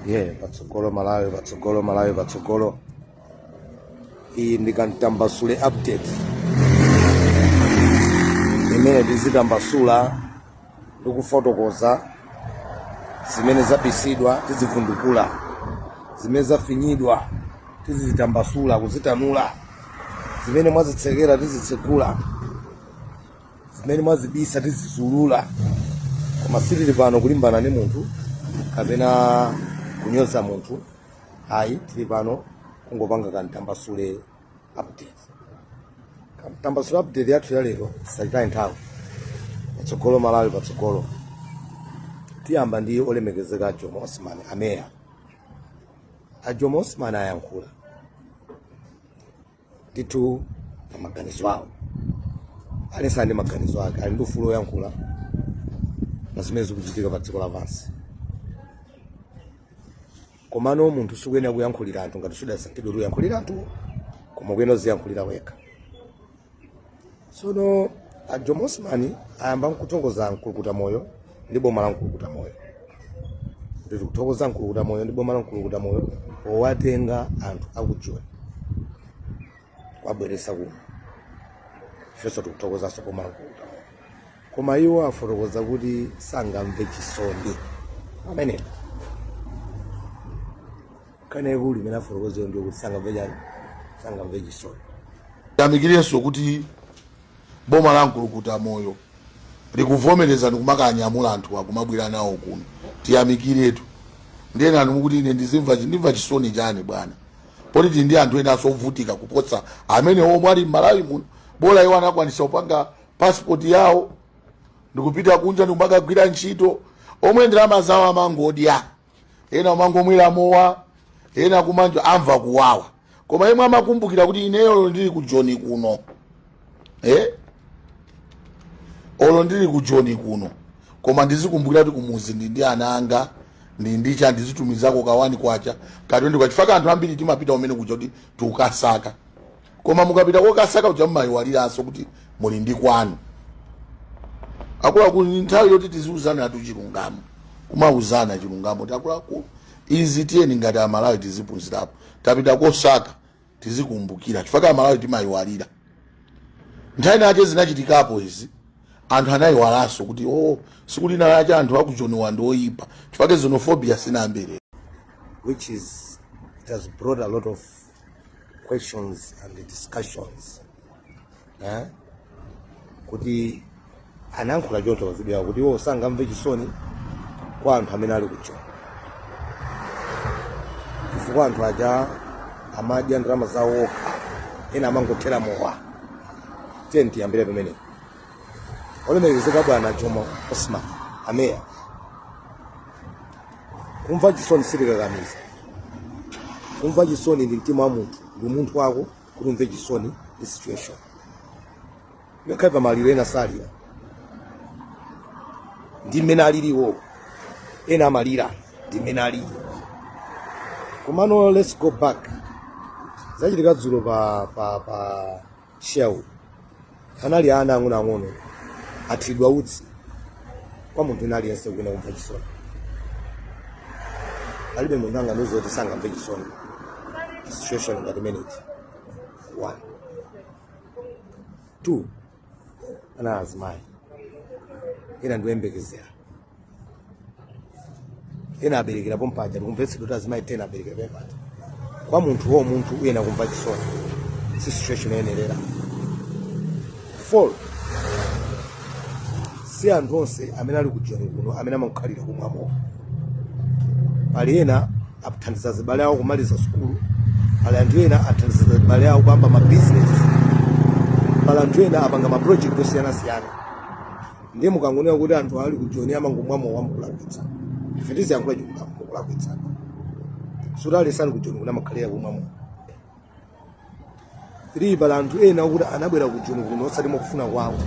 Ye patsogolo Malawi, patsogolo Malawi, patsogolo. Iyi ndi Kantambasule Update imene tizitambasula ndi kufotokoza zimene zabisidwa, tizivundukula zimene zafinyidwa, tizitambasula kuzitanula zimene mwazitsekera, tizitsegula zimene mwazibisa, tizizulula. Koma sitili pano kulimbana ndi munthu kapena kunyoza munthu, ayi. Tili pano kungopanga Kantambasule Update. Kantambasule Update yathu ya lero, tisachitaye nthawi. Patsogolo Malawi, patsogolo. Tiyamba ndi olemekezeka Jomo Osman, ameya. A Jomo Osman ayankhula ndithu pa maganizo awo. Aliyense ali ndi maganizo ake, ali ndi ufulu woyankhula pa zimene zikuchitika pa dziko lapansi. Komano munthu sikuyenera kuyankhulira anthu ngati sudasankhidwe kuti uyankhulira anthu, koma ukuyenera uziyankhulira wekha. Tsono a Jomo Osman ayamba nkuthokoza Mkulukuta Moyo ndi boma la Mkulukuta Moyo, kuti tikuthokoza Mkulukuta Moyo ndi boma la Mkulukuta Moyo powatenga anthu akujoni kuwabweretsa kuno. Ifenso tikuthokozanso boma la Mkulukuta Moyo. Koma iwo afotokoza kuti sangamve chisoni pamenepo. Nkhani yaikulu imene afotokozeyo ndiyo kuti sangamve chani? Sangamve chisoni. Tiyamikirenso kuti boma la Mkulukuta Moyo likuvomereza ndikumakanyamula anthu akumabwera nawo kuno. Tiyamikiretu. Ndiyena anthu mukuti ine ndizimva, ndimva chisoni chani bwana, poti tili ndi anthu ena ovutika kuposa amene omwe ali m'Malawi muno? Bola iwo anakwanisa kupanga passport yawo ndikupita kunja ndikumakagwira ntchito. Omwe ndalama zawo amangodya, ena amangomwera mowa, ena kumanja amva kuwawa. Koma imwe amakumbukira kuti ineyo ndili ku Joni kuno, eh? Olo ndili ku Joni kuno, koma ndizikumbukira kuti kumuzi ndi ana anga, ndi cha ndizitumizako ka 1 kwacha, ka 20 kwacha, chifukwa anthu ambiri timapita umene kuja kuti tikukasaka. Koma mukapita kokasaka kuja mumayiwaliranso kuti muli ndi kwanu. Akuluakulu, ni nthawi yoti tiziuzana atu chilungamo, kumauzana chilungamo kuti akuluakulu, izi tiyeni ngati Amalawi tiziphunzirapo. Tapita kosaka, tizikumbukira, chifukwa Amalawi timayiwalira. Nthawi nache zinachitikapo izi, anthu anayiwalanso kuti oh, sikuti nalache anthu akujoniwa ndi oyipa, chifukwa xenophobia sinambere. Which is, it has brought a lot of questions and discussions, eh? Kuti anayankhula choncho pa video yawo kuti iwo sangamve chisoni kwa anthu amene ali kuJoni, chifukwa anthu aja amadya ndalama zawo okha, ena amangothera mowa. Tiye tiyambire pamenepo. Olemekezeka bwana Jomo Osman, ameya, kumva chisoni sitikakamiza. Kumva chisoni ndi mtima wa munthu, ndi munthu wako kuti umve chisoni ndi situation. Ngakhale pamaliro ena salira ndi mmene aliliwo, ena amalira ndi mmene alili. Komano let's go back. Zachitika dzulo pa Shell, anali ana ang'onoang'ono athiridwa utsi. Kwa munthu ina aliyense kuyenera kumva chisoni. Palibe munthu angandiuze kuti sangamve chisoni situation ngati imeneyi. One, two, ana azimayi ena ndioyembekezera, ena aberekera pompaja. Ndikumvetsedwa kuti azimayi 10 aberekera pompaja. Kwa munthu wo munthu uyena kumva chisoni, si situation yoyenerera. Four, si anthu onse amene ali ku Joni kuno amene amakhalira kumwamo. Pali ena athandiza azibale awo kumaliza sukulu, pali anthu ena athandiza azibale awo kuyamba mabizinesi, pali anthu ena apanga maproject osiyanasiyana. Ndiye mukangonena kuti anthu ali ku Joni amangomwamo, wamukulakwitsa. Ife tiziyankhula chilungamo, mukulakwitsa. Suti aliyense ali ku Joni kuno amakhalira kumwamo. Three, pali anthu ena okuti anabwera ku Joni kuno osati mwakufuna kwawo.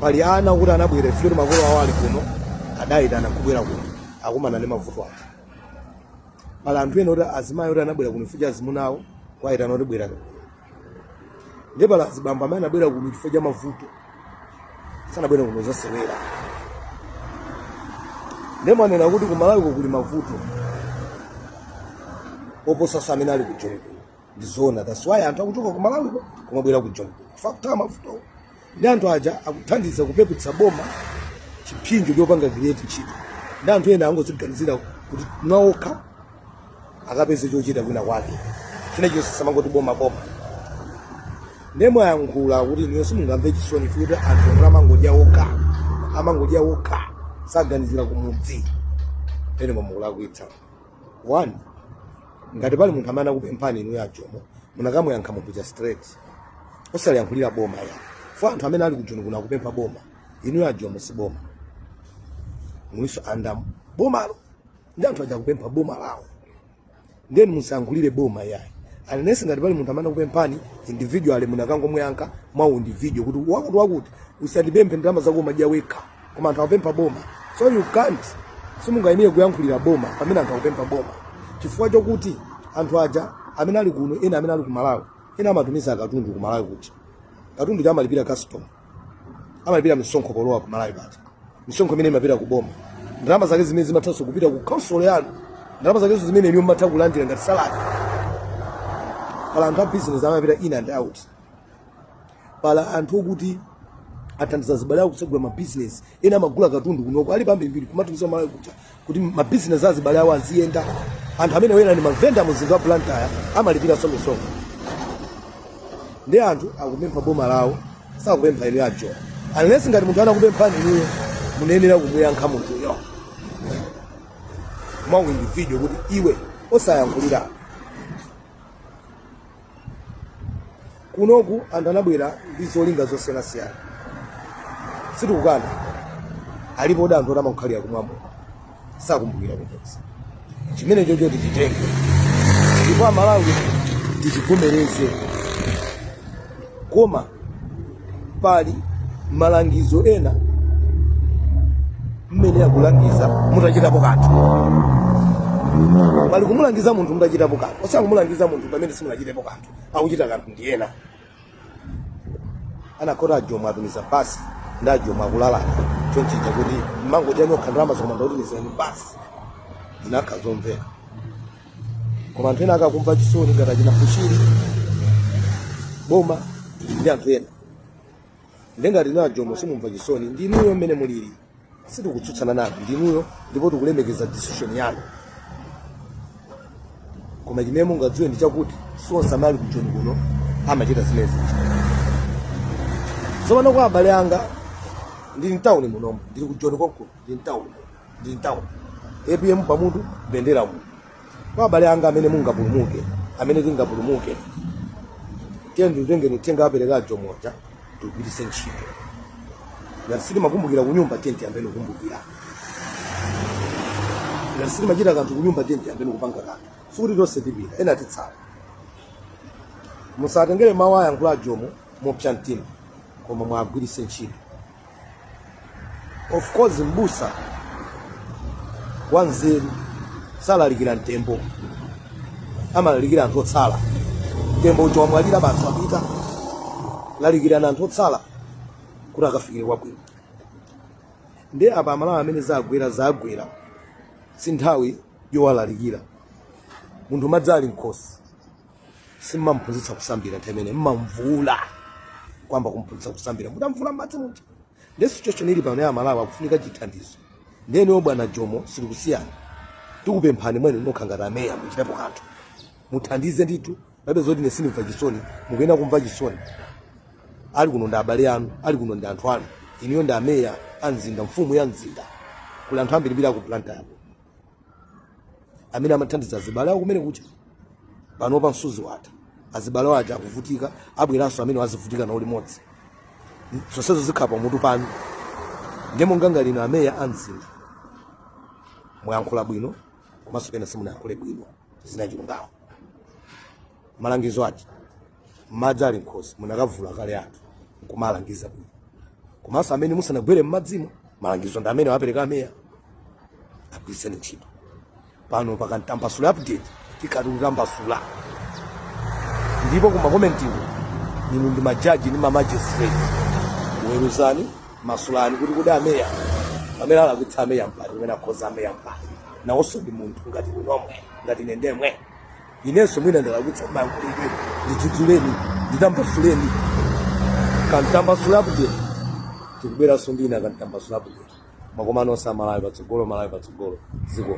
Pali ana okuti anabwera ife kuti makolo awo ali kuno, adayitana kubwera kuno, akumana ndi mavuto awo. Pali anthu ena kuti azimayi oti anabwera kuno chifukwa cha azimuna awo kwayitana kuti bwera kuno. Ndiye pali azibambo amene anabwera kuno chifukwa cha mavuto, sanabwere kuno zasewera. Ndiye mwanena kuti ku Malawi kuli mavuto. Oposanso amene ali ku Joni kuno. Ndizoona, that's why anthu akuchoka ku Malawiko kumabwera ku Joni kuno, chifukwa kuthawa mavuto. Ndi anthu aja akuthandiza kupeputsa boma chipsinjo chopanga create ntchito. Ndi anthu ena angoziganizira kuti mwaokha akapeze chochita kwina kwake, china chonse samangoti boma boma. Ndiye mwayankhula kuti inuyo simungamve chisoni kuti anthu omwe amangodya okha, amangodya okha, saganizira kumudzi. Ene mukulakwitsa. One, ngati pali munthu amene akupemphani inuyo aJomo, munakamuyankha munthu cha straight, osaliyankhulira boma ya fo. Anthu amene ali kujoni kuno akupempha boma. Inuyo aJomo si boma, muliso under bomalo. Ndi anthu aja akupempha boma lawo, ndeni musayankhulire boma yayi. Unless ngati pali munthu amene akupemphani individually, munakangomuyankha mwa individual kuti wakuti wakuti, usandipemphe ndalama zako, umadya wekha. Koma anthu akupempha boma, so you can't, simungayimire kuyankhulira boma pamene anthu akupempha boma, chifukwa chokuti anthu aja amene ali kuno, ena amene ali ku Malawi, ena amatumiza katundu ku Malawi, kuti katundu cha amalipira custom, amalipira misonkho polowa ku Malawi paja, misonkho imene imapita ku boma, ndalama zake zimene zimathanso kupita ku council yanu, ndalama zakenso zimene inu mumatha kulandira ngati salary. Pala anthu a business amapita in and out. Pala anthu okuti athandiza zibale awo kutsegula mabizinesi. Ena amagula katundu kunoko ali pambirimbiri kumatumiza Malawi kuja kuti mabizinesi azibale awo aziyenda. Anthu amene wena ni mavenda mumzinda wa Blantyre amalipiranso misonkho. Ndi anthu akupempha boma lawo, sakupempha inu aJomo. Unless ngati munthu anakupemphani inuyo, munayenera kumuyankha munthuyo mwa individual kuti iwe, osayankhulira. Kunoku anthu anabwera ndi zolinga zosiyanasiyana, sitikukana. Alipo odi anthu oti amakhalira kumwamo, sakumbukira kumudzi. Chimene chocho tichitenge ndipo Amalawi tichivomereze, koma pali malangizo ena mmene akulangiza mutachitapo kanthu. Pali kumulangiza munthu mutachitapo kanthu, osangumulangiza munthu pamene simunachitepo kanthu, akuchita kanthu ndi ena. Anakhota aJomo atumiza basi, ndi aJomo akulalata chonchija kuti mmangodya nokha ndalama zokoma ndakutumizirani basi, zinakha zomveka. Koma anthu ena akakumva chisoni ngati achina Bushiri, boma ndi anthu ena. Ndengati inu aJomo simumva chisoni, ndinuyo mmene mulili, sitikutsutsana nanu, ndinuyo, ndipo tikulemekeza decision yanu. Koma chimene mungadziwe ndi chakuti sonse amene ali kujoni kuno amachita zimenezi. Tsopano kwa abale anga, ndili mtawuni munomo, ndili kujoni konkuno, ndili mtawuni, ndili mtawuni, APM pamutu, mbendera muno. Kwa abale anga amene mungapulumuke, amene tingapulumuke, tiye nditengeni uthenga apereka aJomoja, tigwiritse ntchito. Ngati sitimakumbukira kunyumba, tiye tiyambeni kukumbukira. Ngati sitimachita kanthu kunyumba, tiye tiyambeni kupanga kanthu. Sikuti tonse tipita, ena titsala. Musatengere mawu ayankhula aJomo mopsa mtima, koma mwagwiritse ntchito. Of course, mbusa wanzeru salalikira mtembo, amalalikira anthu otsala. Mtembo uja wamwalira basi, wapita. Lalikirana anthu otsala kuti akafikire kwabwino. Ndi apa Amalawi amene zagwera, zagwera, si nthawi yowalalikira. Munthu madzi ali mkhosi simmamphunzitsa kusambira nthawi imene mmamvula kwamba kumphunzitsa kusambira, mutamvula madzi muja. Ndi situation ili pano ya Malawi, akufunika chithandizo. Ndeniwo bwana Jomo, sitikusiyana, tikupemphani mwene nokha ngati ameya muchitepo kanthu, muthandize ndithu. Palibe zoti ine sindimva chisoni, mukuyenera kumva chisoni. Ali kuno ndi abale anu, ali kuno ndi anthu anu. Inuyo ndi ameya a mzinda, mfumu ya mzinda. Kuli anthu ambirimbiri aku Blantyre amene amathandiza azibale awo kumene kucha. Panopa msuzi watha, azibale awo aja akuvutika, abweranso amene azivutika nawo limodzi. Zonsezo zikhala pamutu panu. Ndiye monga ngati inu ameya a mzinda, mwayankhula bwino, komanso pena simunayankhule bwino, zina chilungamo. Malangizo aja madzi ali nkhosi munakavula kale anthu nkumalangiza bwino. Komanso amene musanagwere m'madzimo, malangizo ndi amene wapereka ameya, agwiritseni ntchito. Pano pakantambasula update, tikati kutambasula, ndipo kuma comment inu ndi majaji ndi ma magistrate, weruzani, masulani kuti kodi ameya pamene alakwitsa ameya mpati, pamene akhoza ameya mpati. Nawonso ndi munthu ngati inu nomwe, ngati ine ndemwe. Inenso mwina ndalakwitsa mayankhulidwe, ndidzudzuleni, nditambasuleni. Kantambasula update, tikubweranso ndina kantambasula update. Makomano onse Amalawi patsogolo, Malawi patsogolo, ziko.